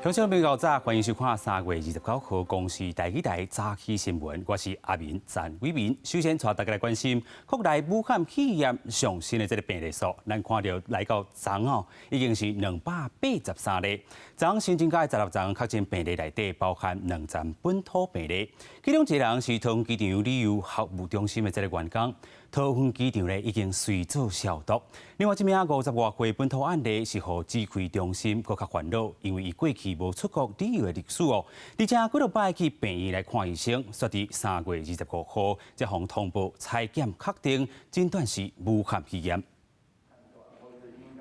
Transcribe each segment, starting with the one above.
聽眾朋友早，歡迎收看3月29號公視台語台早起新聞，我是阿明陳偉民。首先，帶大家來關心國內武漢肺炎上新的這个病例數，咱看著來到昨昏，已經是283例。昨昏新增加的16人確診病例內底，包含兩例本土病例，其中一个人是桃園機場旅遊服務中心的這个員工。桃園機場咧已經隨做消毒。另外一名50外歲本土案例是予指揮中心閣較煩惱，因為伊過去無出國旅遊的歷史哦，而且幾落擺去病院來看醫生，煞佇3月25號才予通報採檢確定診斷是武漢肺炎。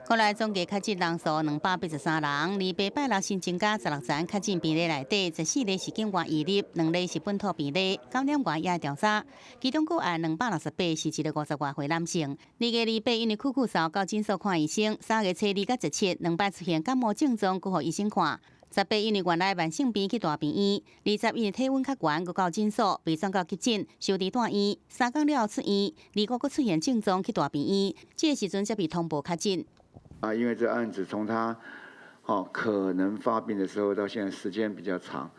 國內總計確診人數283人，二八拜六新增加十六例確診病例內底，14例是境外移入，兩例是本土病例，感染源也調查。其中個案268是一个50外歲男性，2月28因為咳咳嗽到診所看醫生，3月初二佮17兩擺出現感冒症狀，閣予醫生看。18因為原來慢性病去大病院，20因為體溫較懸，閣到診所被轉到急診，收治住院，3工了後出院，25閣出現症狀去大病院，這个時陣才被通報確診。啊，因為這案子從他，可能發病的時候到現在時間比較長，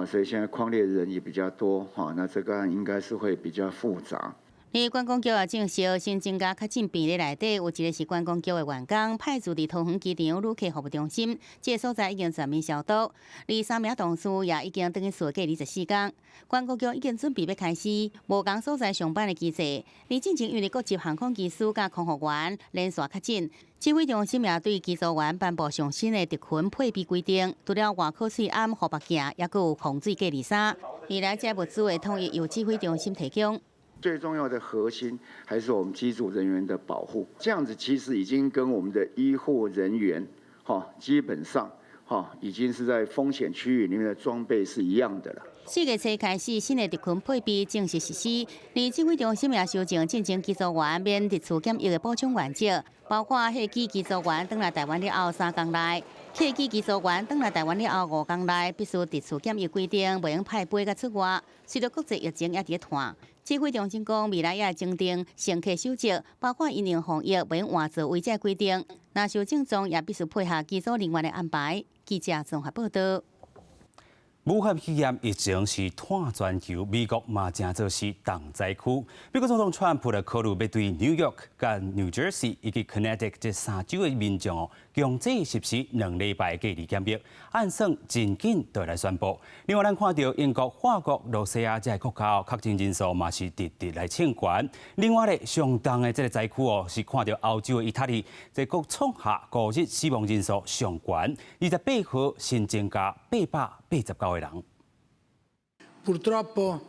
所以現在匡列的人也比較多，那這個案應該是會比較複雜。而觀光局也證實，新增加確診病例內底有一个是觀光局的員工，派駐佇桃園機場旅客服務中心，這个所在已經全面消毒。而三名同事也已經轉去厝隔離14工。觀光局已經準備欲開始無仝所在上班的機制。而進前因為國籍航空機師佮空服員連續確診，指揮中心也對機組員頒布上新的特勤配備規定，除了外口喙罨、護目鏡，抑閣有防水隔離衫。未來這物資會統一由指揮中心提供。最重要的核心還是我們機組人員的保護，這樣子其實已經跟我們的醫護人員，基本上，已經是在風險區域裡面的裝備是一樣的了。4月初開始，新的特勤配備正式實施，而指揮中心也修正進前機組員免佇厝檢疫的補充原則，包括客機機組員轉來台灣了後3工內，客機機組員轉來台灣了後5工內，必須佇厝檢疫規定，袂用派飛佮出外。隨著國際疫情也佇咧湠，指揮中心講，未來也會增訂乘客守則，包括因應防疫袂用換座位這規定，若是有症狀也必須配合機組人員的安排。記者綜合報道。武漢肺炎疫情是湠全球，美國嘛成做是重災區。美國總統川普就考慮欲對紐約、佮 New Jersey 以及 Connecticut 這三州的民眾哦，強制實施2禮拜隔離檢疫，按算真緊就來宣布。另外，咱看著英國、法國、露西亞這个國家確診人數嘛是直直來衝懸。另外咧，上重的這个災區哦，是看著歐洲的意大利，這閣創下五日死亡人數上懸，28號新增加889個人。 Purtroppo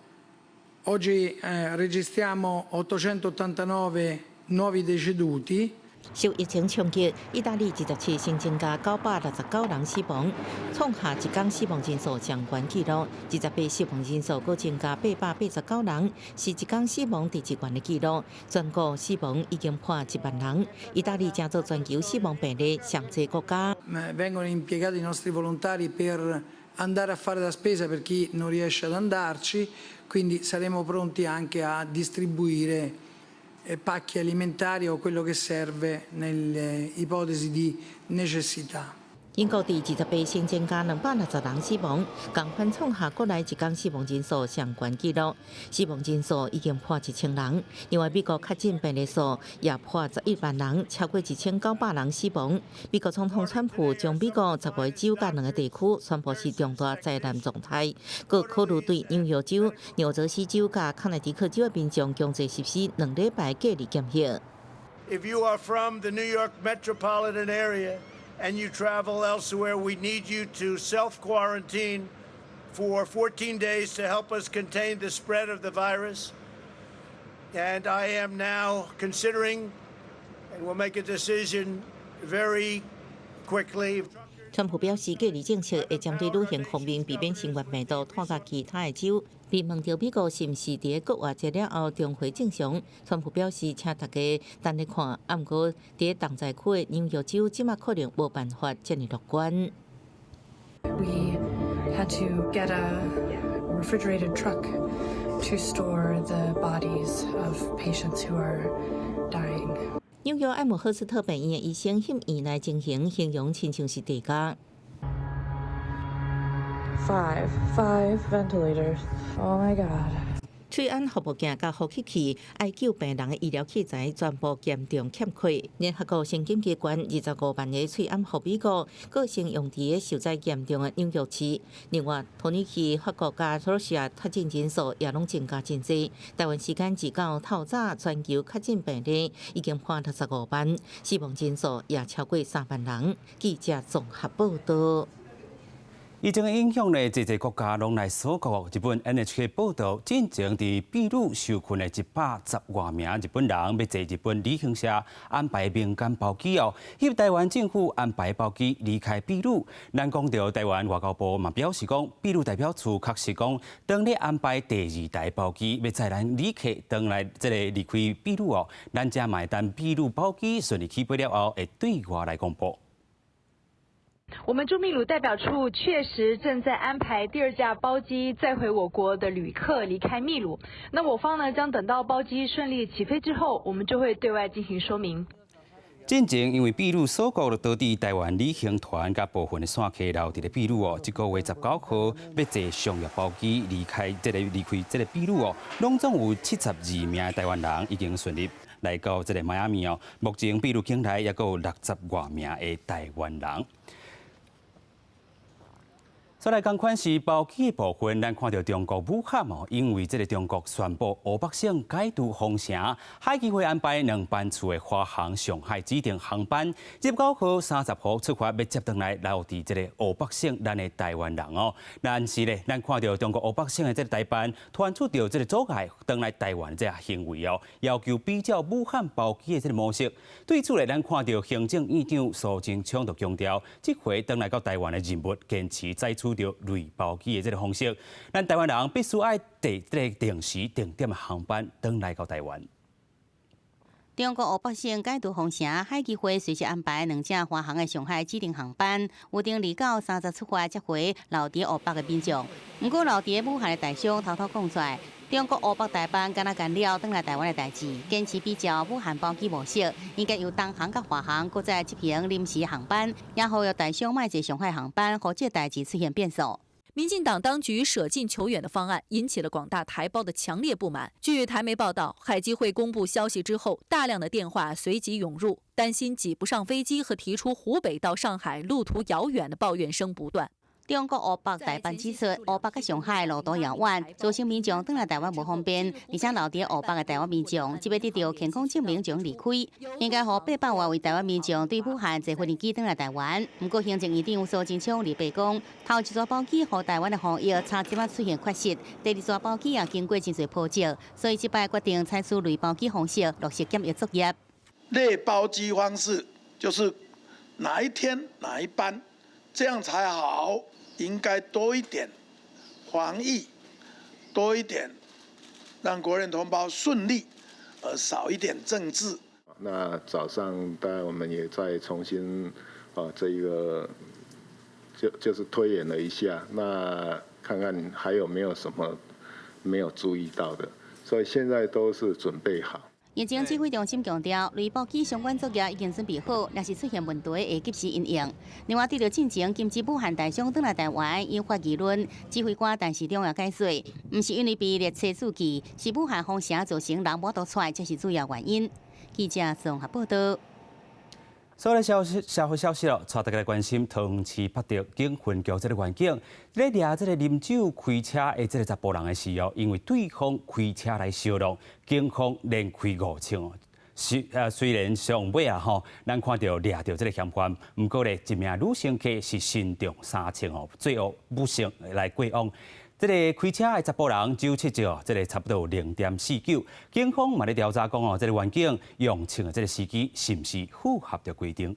oggi registriamo 889 nuovi deceduti. 受疫情衝擊，意大利27新增加969人死亡，創下一工死亡人數上懸紀錄。28死亡人數閣增加889人，是一工死亡第二懸的紀錄。全國死亡已經破1萬人。意大利成做全球死亡病例上濟國家。 Vengono impiegati i nostri volontari per andare a fare la spesa per chi non riesce ad andarci, quindi saremo pronti anche a distribuire pacchi alimentari o quello che serve nelle ipotesi di necessità. 英國佇28新增加260人死亡，仝款創下國內一工死亡人數上懸紀錄，死亡人數已經破1000人。另外，美國確診病例數也破11萬人，超過1900人死亡。美國總統川普將美國15個州佮兩个地區宣布是重大災難狀態，閣考慮對紐約州、紐澤西州佮康乃狄克州的民眾強制實施2禮拜隔離檢疫。 If you are from the New York metropolitan area and you travel elsewhere, we need you to self-quarantine for 14 days to help us contain the spread of the virus. And I am now considering, and will make a decision very quickly. 川普表示，隔離政策會針對旅行方面，避免新冠病毒拖到其他的州。被問著美國是毋是佇個國外節了後重回正常，川普表示，請大家等咧看。啊，毋過佇重災區的紐約州，這馬可能無辦法這爾樂觀。 We had to get a refrigerated truck to store the bodies of patients who are dying. 紐約艾姆赫斯特病院的醫生向院內情形形容親像是地獄。Five, five ventilators. Oh my God. 喙罨護目鏡佮呼吸器，愛救病人的醫療器材全部嚴重欠缺。聯合國先緊機關25萬个喙罨予美國，閣先用佇个受災嚴重的紐約市。另外，土耳其、法國佮羅西亞確診人數也攏增加真濟。台灣時間二九透早，全球確診病例已經破65萬，死亡人數也超過3萬人。記者綜合報道。疫情的影響呢，濟濟國家攏來鎖國。日本 NHK 報道，進前佇秘魯受困的110外名日本人，欲坐日本旅行社安排民間包機哦，協台灣政府安排包機離開秘魯。咱講著台灣外交部嘛表示講，秘魯代表處確實講，當咧安排第二台包機，欲載咱旅客轉來這个離開秘魯哦。咱遮嘛會等秘魯包機順利起飛了後，會對外來公布。我們駐秘魯代表處確實正在安排第二架包機載回我國的旅客離開秘魯。那我方呢將等到包機順利起飛之後，我們就會對外進行說明。進前因為秘魯鎖國，導致台灣旅行團佮部分的散客留佇咧秘魯哦。這个月19號欲坐商業包機離開這个秘魯哦，攏總有72名台灣人已經順利來到這个邁阿密哦。目前秘魯境內猶閣有60外名的台灣人。再來仝款是包機的部分，咱看著中國武漢哦，因為這个中國宣布湖北省解除封城，海基會安排兩班次的華航上海指定航班，29號、30號出發，欲接轉來留佇這个湖北省咱的台灣人哦。但是咧，咱看著中國湖北省的這个代辦傳出著這个阻礙轉來台灣這个行為哦，要求比照武漢包機的這个模式。對此咧，咱看著行政院長蘇貞昌就強調，這回轉來到台灣的任務，堅持採取著類包機的這个方式，咱台灣人必須愛坐這个定時定點的航班轉來到台灣。中國湖北省解除封城，海基會隨時安排兩架華航的上海指定航班，預定29、30出發接回留佇湖北的民眾。毋過留佇武漢的台商偷偷講出來，中國湖北代辦敢若干擾轉來台灣的代誌，堅持比照武漢包機模式，應該由東航佮華航閣再執行臨時航班，也呼籲台商莫坐上海航班，予這个代誌出現變數。民進黨當局捨近求遠的方案引起了廣大台胞的強烈不滿。據台媒報道，海基會公布消息之後，大量的電話隨即湧入，擔心擠不上飛機和提出湖北到上海路途遙遠的抱怨聲不斷。中國湖北代辦指出，湖北佮上海路途遙遠，造成民眾轉來台灣無方便，而且留佇湖北的台灣民眾，這欲得著健康證明就離開，應該予800外位台灣民眾對武漢坐飛機轉來台灣。毋過行政院長蘇貞昌禮拜講，頭一逝包機予台灣的防疫差一仔出現缺失，第二逝包機也經過真濟波折，所以這擺決定採取類包機方式落實檢疫作業。類包機方式就是哪一天哪一班，這樣才好。應該多一點防疫，多一點讓國人同胞順利，而少一點政治。那早上當然我們也再重新啊，這一個就是推演了一下，那看看還有沒有什麼沒有注意到的，所以現在都是準備好。疫情指揮中心強調，類包機相關作業已經準備好，若是出現問題會及時因應。另外，對著進前禁止武漢台商轉來台灣，引發議論。指揮官陳時中也解釋，毋是因為被列車注記，是武漢封城造成人無法度出來，才是主要原因。記者綜合報道。所有消息，社會消息咯，帶大家來關心桃園市八德警分局這个員警，咧掠這个啉酒開車的這个查埔人的時候，因為對方開車來相撞，警方連開五槍。是雖然上尾啊吼，咱看著掠著這个嫌犯，毋過咧一名女乘客是身中三槍哦，最後不幸來過往。這个開車的查埔人酒測著，這个差不多有0.49。警方嘛咧調查講哦，這个員警用槍的這个時機是毋是符合著規定？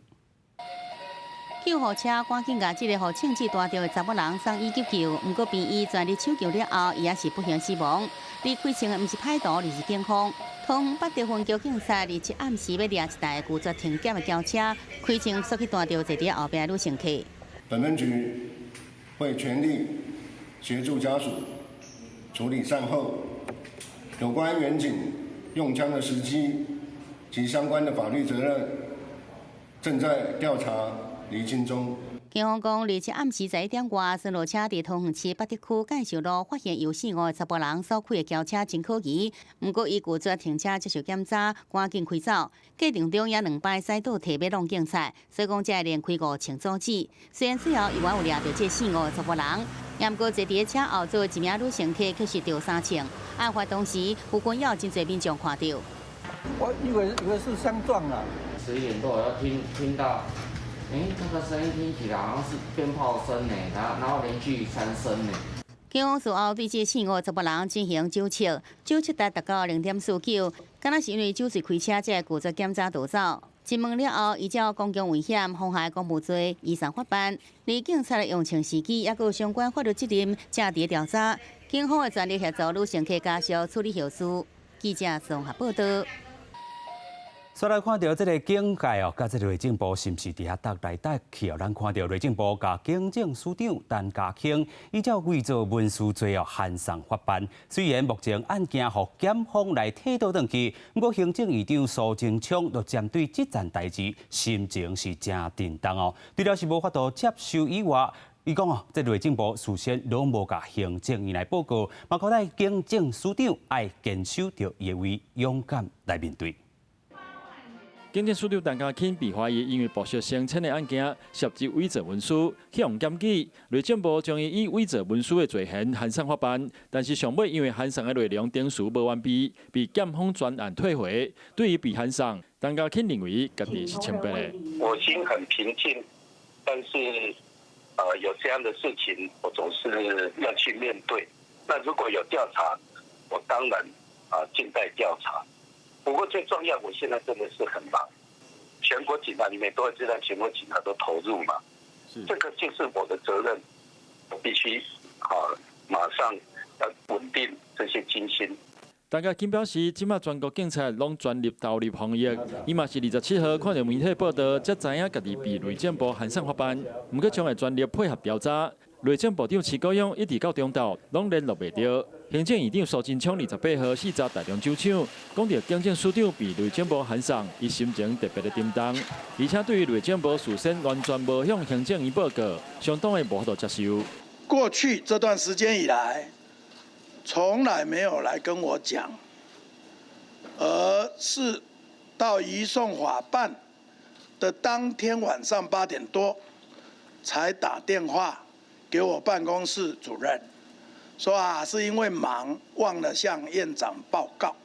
救護車趕緊共這个予槍擊彈著的查某人送醫急救，毋過病醫全力搶救了後，伊也是不幸死亡。佇開槍的毋是歹徒，而是警方。桃園八德分局警察禮七暗時欲掠一台拒絕停檢的轎車，開槍煞去彈著坐佇後壁的女乘客。本分局會全力協助家屬處理善後，有關員警用槍的時機及相關的法律責任，正在調查釐清中。警方講，27暗時11點外，巡邏車佇桃園市八德區介壽路發現由四五个查埔人所開的轎車真可疑，毋過伊拒絕停車接受檢查，趕緊開走。過程中也兩擺駛倒提欲挵警察，所以講才會連開五槍阻止。雖然最後猶原有掠著這四五个查埔人，毋過坐佇車後座一名女乘客卻是著三槍。案發當時，附近也有真濟民眾看著。我以為是相撞啦。 11點多我要聽到。欸，那個聲音聽起來好像是鞭炮聲呢，然後連續三聲呢。警方事後對這四五個查埔人進行酒測，酒測值達到0.49，敢若是因為酒醉開車才會拒絕檢查逃走。詢問了後，依照公共危險、妨害公務罪移送法辦。而警察的用槍時機，抑閣有相關法律責任，正佇調查。警方會全力協助女乘客家屬處理後事。記者綜合報道。煞來看著這个警界哦，佮這个內政部是毋是佇遐鬥來鬥去哦？咱看著內政部共警政署長陳家卿依照偽造文書罪哦，函送法辦。雖然目前案件予檢方來提倒轉去，毋過行政院長蘇貞昌就針對這件代誌，心情是誠沉重哦。除了是無法度接受以外，伊講哦，這內政部事先攏無共行政院來報告，嘛交代警政署長愛堅守著伊的位，勇敢來面對。警政署長陳家卿被懷疑因為博學聲稱的案件涉及偽造文書，去予檢舉，內政部將伊以偽造文書的罪嫌函送法辦，但是上尾因為函送的內容證詞無完備，被檢方全案退回。對於被函送，陳家卿認為家己是清白的。我心很平靜，但是有這樣的事情，我總是要去面對。那如果有調查，我當然啊靜待調查。不過最重要，我現在真的是很忙。全國警察裡面都會知道，全國警察都投入嘛，這個就是我的責任，我必須啊馬上要穩定這些軍心。陳家卿表示，這馬全國警察攏全力投入防疫。伊嘛是27號看著媒體報道，才知影家己被內政部函送法辦，毋過將會全力配合調查。內政部長徐國勇一直到中晝攏聯絡袂著。行政院長蘇貞昌28號視察台中酒廠，講著警政署長被內政部函送，伊心情特別的沉重。而且對於內政部事先完全無向行政院報告，相當的無法度接受。過去這段時間以來，從來沒有來跟我講，而是到移送法辦的當天晚上8點多，才打電話給我辦公室主任，說啊，是因為忙忘了向院長報告，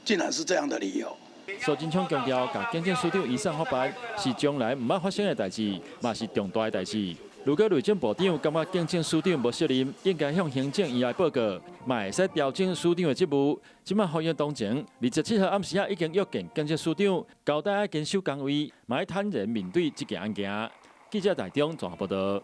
竟然是這樣的理由。蘇貞昌強調，共警政署長移送法辦是將來毋捌發生的代誌，嘛是重大的代誌。如果內政部長感覺警政署長無責任，應該向行政院來報告，嘛會使調整署長的職務。這馬防疫當前，27號暗時仔已經約見警政署長，交代愛堅守崗位，嘛愛坦然面對這件案件。記者台中綜合報道。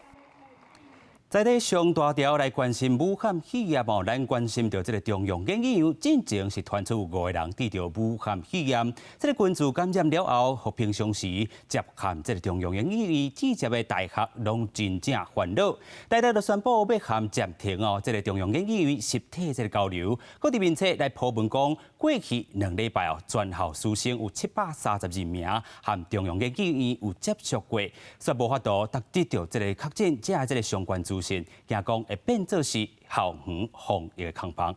在咧上大條來關心武漢肺炎哦，咱關心著這个中央研究院進前是傳出有五個人得著武漢肺炎，這个菌株感染了後，予平常時接洽這个中央研究院直接的大學攏真正煩惱。台大就宣布欲函暫停哦，這个中央研究院實體這个交流，閣佇面冊來鋪文講，過去2禮拜哦，全校師生有732名和中央研究院有接觸過，煞無法度得著這个確診者這个相關資訊，驚講會變做是校園防疫的空縫。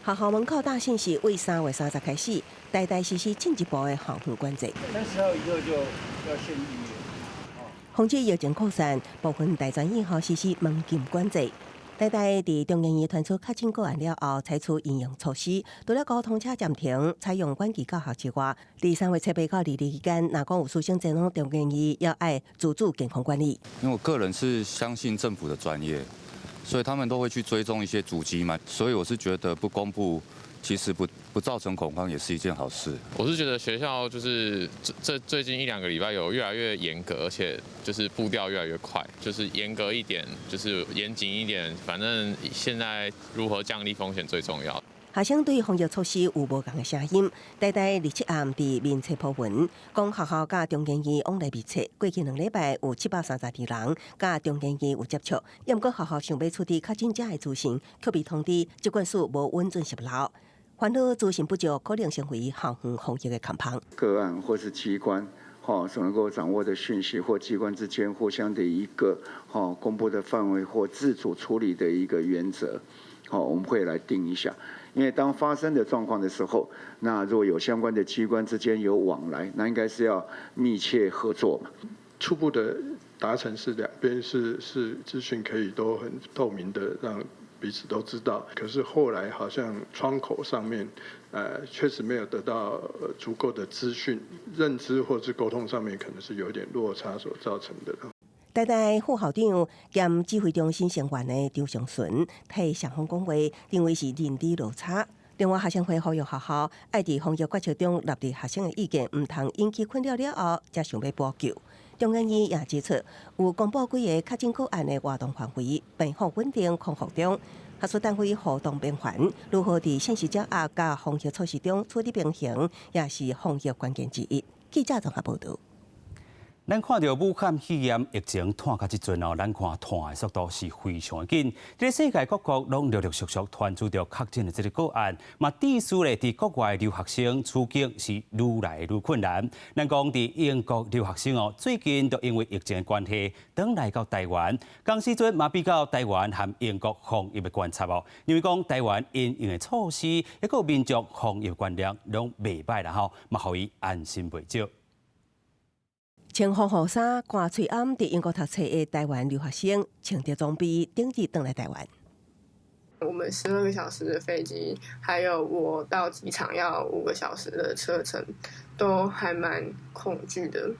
學校門口大信是為3月30開始，台大實施進一步的校園管制。 30號以後就要先預約。防止疫情擴散，部分大專院校實施門禁管制。台大佇中研院傳出確診個案了後，採取因應措施，除了交通車暫停，採用遠距教學之外，佇3月7到22期間，若講有師生前往中研院，要愛自主健康管理。因為我個人是相信政府的專業，所以他們都會去追蹤一些足跡嘛，所以我是覺得不公布，其實不造成恐慌也是一件好事。我是覺得學校就是這最近一兩個禮拜有越來越嚴格，而且就是步調越來越快，就是嚴格一點，就是嚴謹一點。反正現在如何降低風險最重要。學生對防疫措施有無仝的聲音。台大27暗佇面冊鋪文，講學校佮中研院往來密切，過去2禮拜有732人佮中研院有接觸。毋過學校想欲處置確診者的資訊，卻被通知疾管署無允准洩露。煩惱資訊不足，可能成為校園防疫的空縫。個案或是機關，所能夠掌握的訊息或機關之間互相的一個公布的範圍或自主處理的一個原則，我們會來定一下。因為當發生的狀況的時候，那如果有相關的機關之間有往來，那應該是要密切合作嘛。初步的達成是兩邊是資訊可以都很透明的，讓彼此都知道。可是後來好像窗口上面，確實沒有得到足夠的資訊、認知或是溝通上面，可能是有點落差所造成的。台大副校長兼指揮中心成員的張上淳替雙方講話，認為是認知落差。另外，學生會呼籲學校愛佇防疫決策中納入學生的意見，毋通引起困擾了後，才想欲補救。中研院也指出，有公布幾个確診個案的活動範圍，病況穩定，康復中。學術單位互動頻繁，如何佇信息掌握佮防疫措施中取得平衡，也是防疫關鍵之一。記者綜合報導。咱看著武漢肺炎疫情湠到這陣哦，咱看湠的速度是非常緊。這个世界各國攏陸陸續續傳出著確診的這个個案，嘛致使咧佇國外留學生處境是愈來愈困難。咱講佇英國留學生哦，最近都因為疫情的關係，轉來到台灣。仝時陣嘛比較台灣和英國防疫的觀察哦，認為講台灣因應的措施，抑閣民眾防疫觀念攏袂䆀啦吼，嘛予伊安心袂少。穿防護衫、掛喙罨，佇英國讀冊的台灣留學生，穿著裝備，頂日轉來台灣。我們12個小時的飛機，還有我到機場要5個小時的車程，都還蠻恐懼的。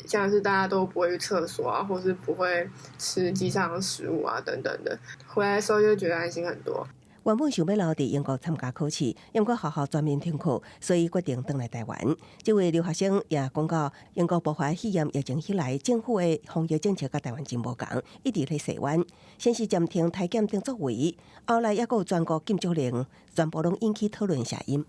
像是大家都不會去廁所啊，或是不會吃機上的食物啊，等等的。回來的時候就覺得安心很多。原本想欲留佇英國參加考試，毋過學校全面停課，所以決定轉來台灣。這位留學生也講到，英國爆發肺炎疫情以來，政府的防疫政策佮台灣真無仝，一直咧洗冤。先是暫停體檢等作為，後來猶閣有全國禁足令，全部攏引起討論聲音。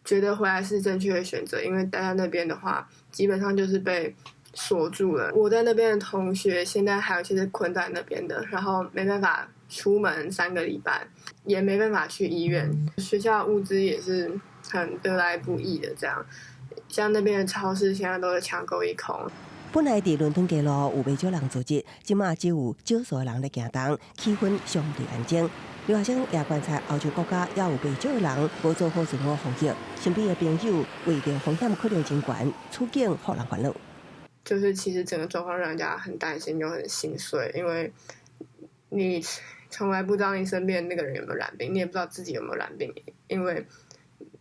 覺得回來是正確的選擇，因為待在那邊的話，基本上就是被鎖住了。我在那邊的同學，現在還有些是困在那邊的，然後沒辦法出門3個禮拜，也沒辦法去醫院。學校物資也是很得來不易的，這樣。像那邊的超市現在都是搶購一空。本來佇倫敦街路有袂少人聚集，這馬只有少數人咧行動，氣氛相對安靜。留學生也觀察歐洲國家，也有袂少人無做好自我防疫，身邊的朋友為著風險可能真懸，處境予人煩惱。就是其實整個狀況讓人家很擔心又很心碎，因為你從來不知道你身邊那個人有沒有染病，你也不知道自己有沒有染病，因為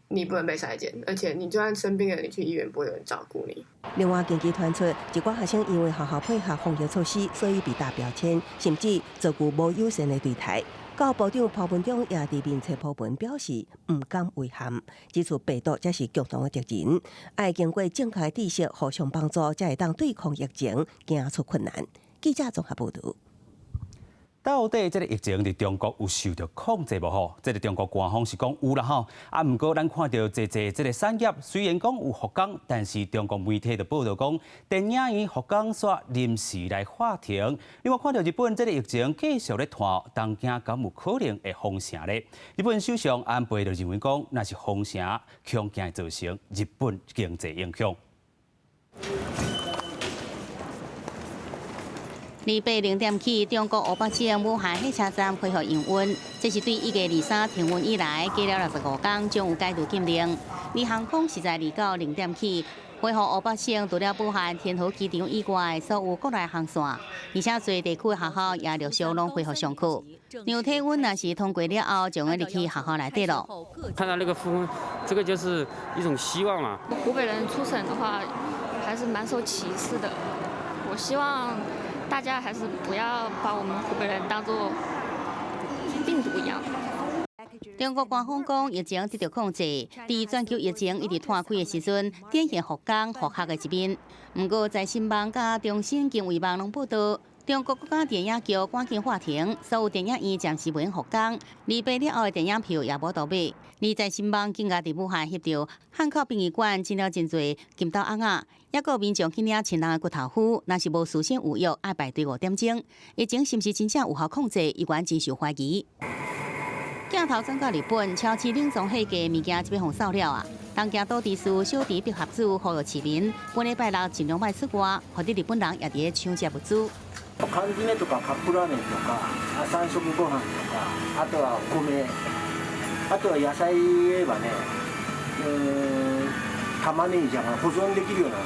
你不能被篩檢，而且你就算生病了，你去醫院不會有人照顧你。另外，近期傳出一寡學生因為學校配合防疫措施，所以被打標籤，甚至遭遇無友善的對待。教育部長潘文忠也佇面冊鋪文表示，毋感遺憾，指出病毒才是共同的敵人，愛經過正確的知識互相幫助，才會當對抗疫情，行出困難。記者綜合報導。到底這个疫情佇中國有受著控制無吼？這个中國官方是講有啦吼。啊，毋過咱看著濟濟這个產業，雖然講有復工，但是中國媒體就報導講，電影院復工煞臨時來喊停。另外看著日本這个疫情繼續咧湠，東京敢有可能會封城咧？日本首相安倍就認為講，若是封城，恐驚會造成日本經濟影響。二八零點起，中國湖北省武漢火車站恢復營運，這是對1月23停運以來，隔了65天，終於解除禁令。而航空是在29零點起恢復湖北省除了武漢天河機場以外所有國內航線，而且濟地區學校也陸續攏恢復上課。量體溫若是通過了後，就會入去學校內底囉。看到那個風，這個就是一種希望嘛。湖北人出省的話，還是蠻受歧視的。我希望大家還是不要把我們湖北人當作病毒一樣。中國官方講疫情得到控制，佇全球疫情一直湠開的時陣，展現復工復學的一面。毋過，財新網佮中新經緯網攏報導，中國國家電影局趕緊喊停，所有電影院暫時袂復工，28了後的電影票也無得買。而財新網更加佇武漢翕著漢口殯儀館進了真濟金豆翁仔，抑閣有民眾去領親人的骨頭灰，若是無事先預約，愛排隊5點鐘。疫情是毋是真正有效控制，依然真受懷疑。鏡頭轉到日本，超市冷藏貨架物件這欲予掃了啊！東京都知事小池百合子呼籲市民，本禮拜六盡量莫出外，予得日本人也佇咧搶食物資。缶詰とかカップラーメンとか、三食ご飯とか、あとはお米、あとは野菜言えばね、玉ねぎじゃが保存できるような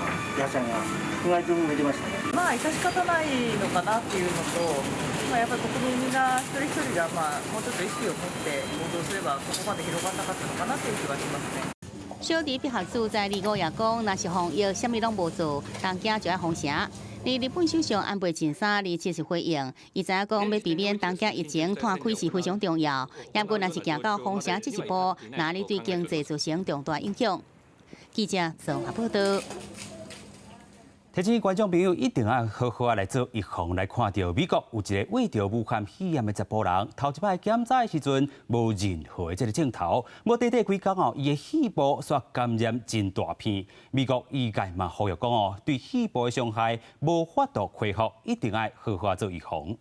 野菜が意外と売れてましたね。まあ致し方ないのかなっていうのと、まあやっぱり国民みんな一人一人がまあもうちょっと意識を持って行動すればここまで広がらなかったのかなという気はしますね。小池百合子在二五也講，若是防疫啥物攏無做，東京就愛封城。而日本首相安倍晉三27是回應，伊知影講欲避免東京疫情湠開是非常重要，毋過若是行到封城這一步，那會對經濟造成重大影響。記者綜合報道。提醒觀眾朋友一定要好好仔來做預防，來看著美國有一个患著武漢肺炎的查埔人，頭一擺檢查的時陣無任何的這个症頭，無短短幾工哦，伊的肺部煞感染真大片。美國醫界嘛呼籲講哦，對肺部的傷害無法度恢復，一定愛好好做預防。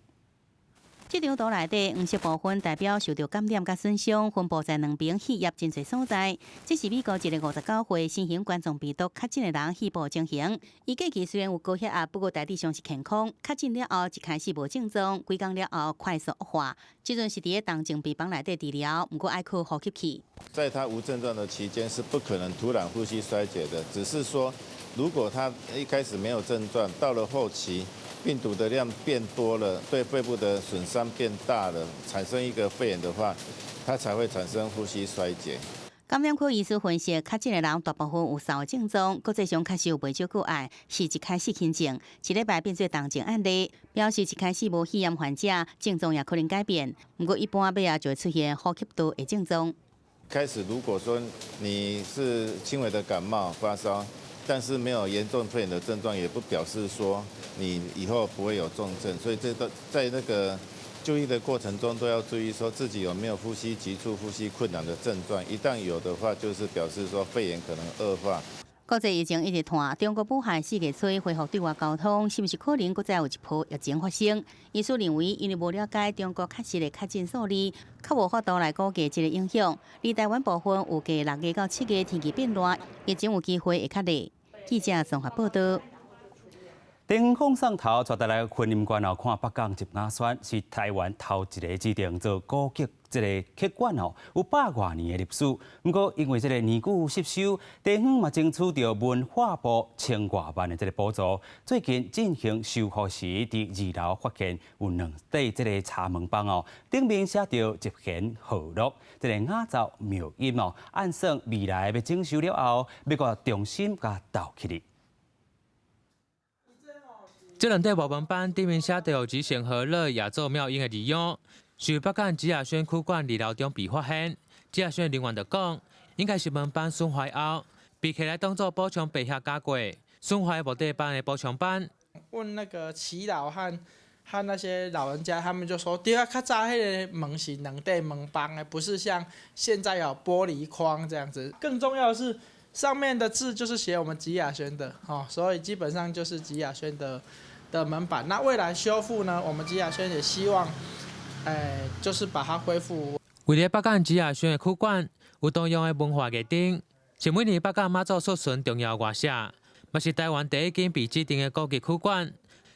這張圖內底黃色部分代表受著感染佮損傷，分布在兩邊肺葉真濟所在。這是美國一个59歲新型冠狀病毒確診的人肺部情形。伊過去雖然有高血壓，不過大致上是健康。確診了後，一開始無症狀，幾工了後快速惡化。這陣是佇咧重症病房內底治療，毋過愛靠呼吸器。在他無症狀的期間，是不可能突然呼吸衰竭的。只是說，如果他一開始沒有症狀，到了後期，病毒的量變多了，對肺部的損傷變大了，產生一個肺炎的話，它才會產生呼吸衰竭。感染科醫師分析，確診的人大部分有三個症狀，國際上確實有袂少個案是一開始輕症，一禮拜變做重症案例，表示一開始無肺炎患者症狀也可能改變。毋過一般尾仔就會出現呼吸道的症狀。開始如果說你是輕微的感冒發燒，但是沒有嚴重肺炎的症狀，也不表示說你以後不會有重症，所以這都在那個就醫的過程中都要注意，說自己有沒有呼吸急促、呼吸困難的症狀。一旦有的話，就是表示說肺炎可能惡化。國際疫情一直拖，中國武漢四月初恢復對外溝通，是毋是可能閣再有一波疫情發生？醫師認為，因為無了解中國確實的確診數字，較無法度來估計這个影響。而台灣部分預計6月到7月天氣變熱，疫情有機會會較熱。記者綜合報道。電風送頭，帶大家來雲林縣哦，看北港集雅軒是台灣頭一个指定做古蹟這个劇館哦，有百外年的歷史。毋過因為這个年久失修，地方嘛爭取著文化部千外萬的這个補助。最近進行修復時，佇二樓發現有兩塊這个柴門板哦，頂面寫著集賢和樂，這个雅奏妙音哦，按算未來欲整修了後，欲閣重新共鬥起來。這兩塊木門板頂面寫著集賢和樂雅奏妙音的字樣，是北港集雅軒曲館二樓中被發現。集雅軒人員就講，應該是門板損壞後，被摕來當做補充白盒加過，損壞木地板的補充板。問那個耆老和那些老人家，他們就說，對啊，較早彼個門是兩塊門板的，不是像現在有玻璃框這樣子。更重要的是，上面的字就是寫我們集雅軒的，所以基本上就是集雅軒的門板。那未來修復呢？我們集雅軒也希望，就是把它恢復。位佇北港集雅軒的曲館有多樣的文化藝燈，是每年北港媽祖出巡重要外社，嘛是台灣第一間被指定的古蹟曲館。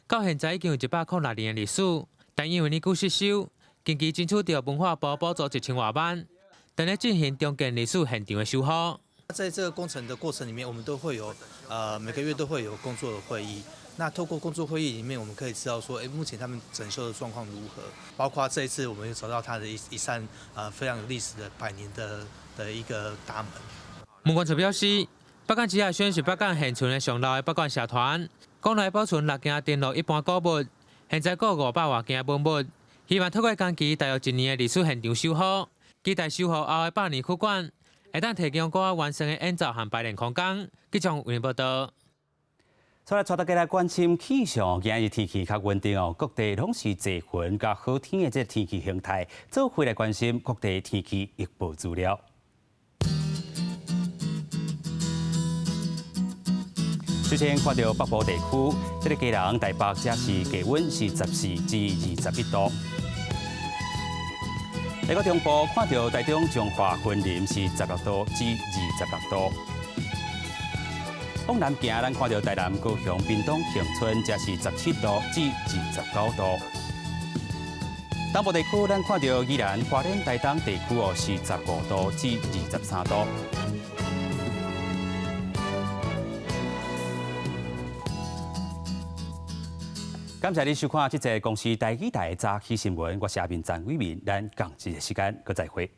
到現在已經有106年的歷史，但因為年久失修，近期爭取著文化部補助1000外萬，正咧進行重建歷史現場的修復。在這個工程的過程裡面，我們都會有每個月都會有工作的會議。那透過工作會議裡面，我們可以知道說，目前他們整修的狀況如何？包括這一次，我們又找到他的一扇非常有歷史的百年的一個大門。文管處表示，北港集雅軒是北港現存的上老的北管社團，國內保存六件電路一般古物，現在閣有500外件文物，希望透過工期大約一年的歷史現場修復，期待修復後的百年曲館，會當提供閣較完善的演奏和排練空間。記者為您報道。再來帶大家來關心氣象，今日天氣較穩定哦，各地攏是濟雲佮好天的這天氣形態，做伙來關心各地天氣預報資料。首先看著北部地區，這个基隆、台北，這是低溫是14至21度。來到中部，看著台中彰化雲林是16度至26度。往南行，咱看著台南、高雄、屏東、恆春，這是17度至29度。東部地區，咱看著宜蘭、花蓮、台東地區哦，是15度至23度。感謝你收看這節公視台語台的早起新聞，我是阿明陳偉民，咱仝一个時間閣再會。